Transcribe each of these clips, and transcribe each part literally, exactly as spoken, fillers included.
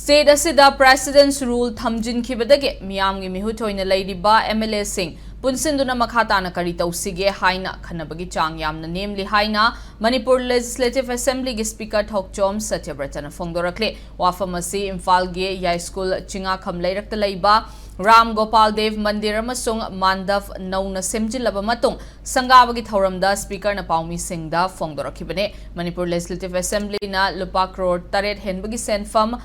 State ꯑꯁꯤꯗ President's Rule ꯊꯝꯖꯤꯟꯈꯤꯕꯗꯒꯤ ꯃꯤꯌꯥꯝꯒꯤ ꯃꯤꯍꯨꯠ ꯑꯣꯏꯅ ꯂꯩꯔꯤꯕ MLAꯁꯤꯡ ꯄꯨꯟꯁꯤꯟꯗꯨꯅ ꯃꯈꯥ ꯇꯥꯅ ꯀꯔꯤ ꯇꯧꯁꯤꯒꯦ ꯍꯥꯏꯅ ꯈꯟꯅꯕꯒꯤ ꯆꯥꯡ ꯌꯥꯝꯅ ꯅꯦꯝꯂꯤ ꯍꯥꯏꯅ ꯃꯅꯤꯄꯨꯔ Legislative Assemblyꯒꯤ Speaker ꯊꯣꯛꯆꯣꯝ ꯁꯇ꯭ꯌꯕ꯭ꯔꯇꯅ ꯐꯣꯡꯗꯣꯔꯛꯂꯤ꯫ ꯋꯥꯐꯝ ꯑꯁꯤ ꯏꯝꯐꯥꯜꯒꯤ ꯌꯥꯏꯁ꯭ꯀꯨꯜ ꯆꯤꯉꯥꯈꯝ ꯂꯩꯔꯛꯇ ꯂꯩꯕ ꯔꯥꯝ ꯒꯣꯄꯥꯜ ꯗꯦꯕ ꯃꯟꯗꯤꯔ ꯑꯃꯁꯨꯡ ꯃꯥꯟꯗꯞ ꯅꯧꯅ ꯁꯦꯝꯖꯤꯜꯂꯕ ꯃꯇꯨꯡ ꯁꯪꯒꯥꯕꯒꯤ ꯊꯧꯔꯝꯗ Speakerꯅ ꯄꯥꯎꯃꯤꯁꯤꯡꯗ ꯐꯣꯡꯗꯣꯔꯛꯈꯤꯕꯅꯤ꯫ ꯃꯅꯤꯄꯨꯔ Legislative Assemblyꯅ ꯂꯨꯄꯥ ꯀ꯭ꯔꯣꯔ ꯇꯔꯦꯠ ꯍꯦꯟꯕꯒꯤ ꯁꯦꯟꯐꯝ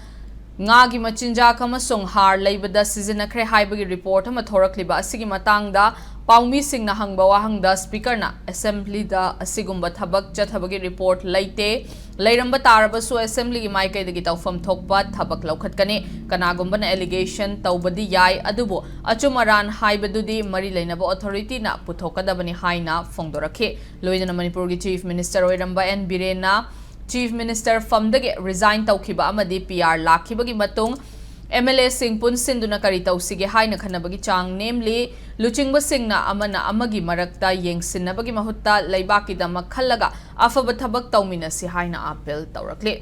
ꯉꯥꯒꯤ ꯃꯆꯤꯟꯖꯥꯛ ꯑꯃꯁꯨꯡ ꯍꯥꯔ ꯂꯩꯕꯗ ꯁꯤꯖꯤꯟꯅꯈ꯭ꯔꯦ ꯍꯥꯏꯕꯒꯤ report ꯑꯃ ꯊꯣꯔꯛꯂꯤꯕ ꯑꯁꯤꯒꯤ ꯃꯇꯥꯡꯗ ꯄꯥꯎꯃꯤꯁꯤꯡꯅ ꯍꯪꯕ ꯋꯥꯍꯪꯗ Speakerꯅ Assemblyꯗ ꯑꯁꯤꯒꯨꯝꯕ ꯊꯕꯛ ꯆꯠꯊꯕꯒꯤ report ꯂꯩꯇꯦ, ꯂꯩꯔꯝꯕ ꯇꯥꯔꯕꯁꯨ Assemblyꯒꯤ ꯃꯥꯏꯀꯩꯗꯒꯤ ꯇꯧꯐꯝ ꯊꯣꯛꯄ ꯊꯕꯛ ꯂꯧꯈꯠꯀꯅꯤ꯫ ꯀꯅꯥꯒꯨꯝꯕꯅ allegation ꯇꯧꯕꯗꯤ ꯌꯥꯏ, ꯑꯗꯨꯕꯨ ꯑꯆꯨꯝ ꯑꯔꯥꯟ ꯍꯥꯏꯕꯗꯨꯗꯤ ꯃꯔꯤ ꯂꯩꯅꯕ authorityꯅ ꯄꯨꯊꯣꯛꯀꯗꯕꯅꯤ ꯍꯥꯏꯅ ꯐꯣꯡꯗꯣꯔꯛꯈꯤ꯫ ꯂꯣꯏꯅꯅ ꯃꯅꯤꯄꯨꯔꯒꯤ Chief Minister ꯑꯣꯏꯔꯝꯕ ꯑꯦꯟ ꯕꯤꯔꯦꯟꯅ Chief Minister ꯐꯝꯗꯒꯤ resign ꯇꯧꯈꯤꯕ ꯑꯃꯗꯤ PR ꯂꯥꯛꯈꯤꯕꯒꯤ ꯃꯇꯨꯡ MLAꯁꯤꯡ ꯄꯨꯟꯁꯤꯟꯗꯨꯅ ꯀꯔꯤ ꯇꯧꯁꯤꯒꯦ ꯍꯥꯏꯅ ꯈꯟꯅꯕꯒꯤ ꯆꯥꯡ ꯅꯦꯝꯂꯤ꯫ ꯂꯨꯆꯤꯡꯕꯁꯤꯡꯅ ꯑꯃꯅ ꯑꯃꯒꯤ ꯃꯔꯛꯇ ꯌꯦꯡꯁꯤꯟꯅꯕꯒꯤ ꯃꯍꯨꯠꯇ ꯂꯩꯕꯥꯛꯀꯤꯗꯃꯛ ꯈꯜꯂꯒ ꯑꯐꯕ ꯊꯕꯛ ꯇꯧꯃꯤꯟꯅꯁꯤ ꯍꯥꯏꯅ appeal ꯇꯧꯔꯛꯂꯤ꯫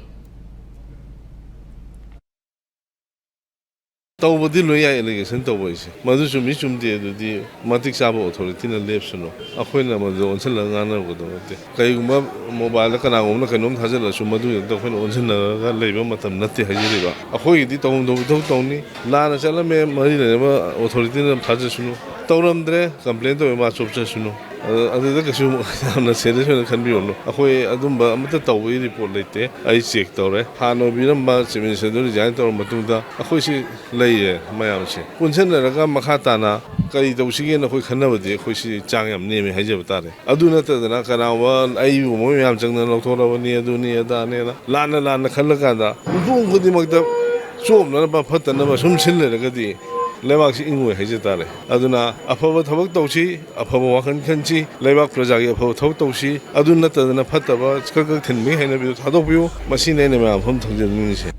ꯇꯧꯕꯗꯤ ꯂꯣꯏ ꯌꯥꯏ, allegation ꯇꯧꯕ ꯍꯥꯏꯁꯦ꯫ ꯃꯗꯨ ꯆꯨꯝꯃꯤ ꯆꯨꯝꯗꯦ ꯑꯗꯨꯗꯤ ꯃꯇꯤꯛ ꯆꯥꯕ authorityꯅ ꯂꯦꯞꯁꯅꯨ꯫ ꯑꯩꯈꯣꯏꯅ ꯃꯗꯨ ꯑꯣꯟꯁꯤꯜꯂꯒ ꯉꯥꯡꯅꯔꯨꯒꯗꯕ ꯅꯠꯇꯦ꯫ ꯀꯔꯤꯒꯨꯝꯕ mobileꯗ ꯀꯅꯥꯒꯨꯝꯕꯅ ꯀꯩꯅꯣꯝ ꯊꯥꯖꯤꯜꯂꯁꯨ ꯃꯗꯨ ꯍꯦꯛꯇ ꯑꯩꯈꯣꯏꯅ ꯑꯣꯟꯁꯤꯟꯅꯔꯒ ꯂꯩꯕ ꯃꯇꯝ ꯅꯠꯇꯦ ꯍꯥꯏꯖꯔꯤꯕ꯫ ꯑꯩꯈꯣꯏꯒꯤꯗꯤ ꯇꯧꯐꯝ ꯊꯣꯛꯄ ꯏꯇꯧ ꯇꯧꯅꯤ꯫ ꯂꯥꯟꯅ ꯆꯠꯂꯝꯃꯦ, ꯃꯔꯤ ꯂꯩꯅꯕ authorityꯅ ꯐꯥꯖꯁꯅꯨ꯫ ꯇꯧꯔꯝꯗ꯭ꯔꯦ, complain ꯇꯧꯋꯦ, ꯃꯥ ꯆꯣꯞꯆꯁꯅꯨ꯫ ꯑꯗꯨ-, ꯑꯗꯨꯗ ꯀꯩꯁꯨ ꯌꯥꯝꯅ serious ꯑꯣꯏꯅ ꯈꯟꯕꯤꯔꯨꯅꯨ꯫ ꯑꯩꯈꯣꯏ ꯑꯗꯨꯝꯕ ꯑꯃꯠꯇ ꯇꯧꯕꯒꯤ report ꯂꯩꯇꯦ꯫ ꯑꯩ check ꯇꯧꯔꯦ꯫ ꯍꯥꯟꯅ ꯑꯣꯏꯕꯤꯔꯝꯕ Chief Ministerꯗꯨ resign ꯇꯧꯔ ꯃꯇꯨꯡꯗ ꯑꯩꯈꯣꯏꯁꯤ ꯂꯩꯌꯦ ꯃꯌꯥꯝꯁꯦ꯫ ꯄꯨꯟꯁꯤꯟꯅꯔꯒ ꯃꯈꯥ ꯇꯥꯅ ꯀꯔꯤ ꯇꯧꯁꯤꯒꯦꯅ ꯑꯩꯈꯣꯏ ꯈꯟꯅꯕꯗꯤ ꯑꯩꯈꯣꯏꯁꯤ ꯆꯥꯡ ꯌꯥꯝ ꯅꯦꯝꯃꯦ ꯍꯥꯏꯖꯕ ꯇꯥꯔꯦ꯫ ꯑꯗꯨ ꯅꯠꯇꯗꯅ ꯀꯅꯥꯒꯨꯝꯕ ꯑꯩꯕꯨ ꯃꯣꯏ ꯃꯌꯥꯝ ꯆꯪꯗꯅ ꯂꯧꯊꯣꯔꯛꯑꯕꯅꯤ, ꯑꯗꯨꯅꯤ ꯑꯗꯥꯅꯦꯅ ꯂꯥꯟꯅ ꯂꯥꯟꯅ ꯈꯜꯂꯀꯥꯟꯗ ꯃꯤꯄꯨꯝ ꯈꯨꯗꯤꯡꯃꯛꯇ ꯆꯣꯞꯅꯅꯕ ꯐꯠꯇꯅꯕ ꯁꯨꯝ ꯁꯤꯜ ꯂꯩꯔꯒꯗꯤ ꯂꯩꯕꯥꯛꯁꯤ ꯏꯪꯉꯣꯏ ꯍꯥꯏꯖ ꯇꯥꯔꯦ꯫ ꯑꯗꯨꯅ ꯑꯐꯕ ꯊꯕꯛ ꯇꯧꯁꯤ, ꯑꯐꯕ ꯋꯥꯈꯜ ꯈꯟꯁꯤ, ꯂꯩꯕꯥꯛ ꯄ꯭ꯔꯖꯥꯒꯤ ꯑꯐꯕ ꯊꯕꯛ ꯇꯧꯁꯤ꯫ ꯑꯗꯨ ꯅꯠꯇꯗꯅ ꯐꯠꯇꯕ ꯀꯛ ꯀꯛ ꯊꯤꯟꯕꯒꯤ ꯍꯩꯅꯕꯤꯗꯨ ꯊꯥꯗꯣꯛꯄꯤꯌꯨ꯫ ꯃꯁꯤꯅꯤ ꯑꯩꯅ ꯃꯌꯥꯝ ꯃꯐꯝ ꯊꯝꯖꯅꯤꯡꯉꯤꯁꯦ꯫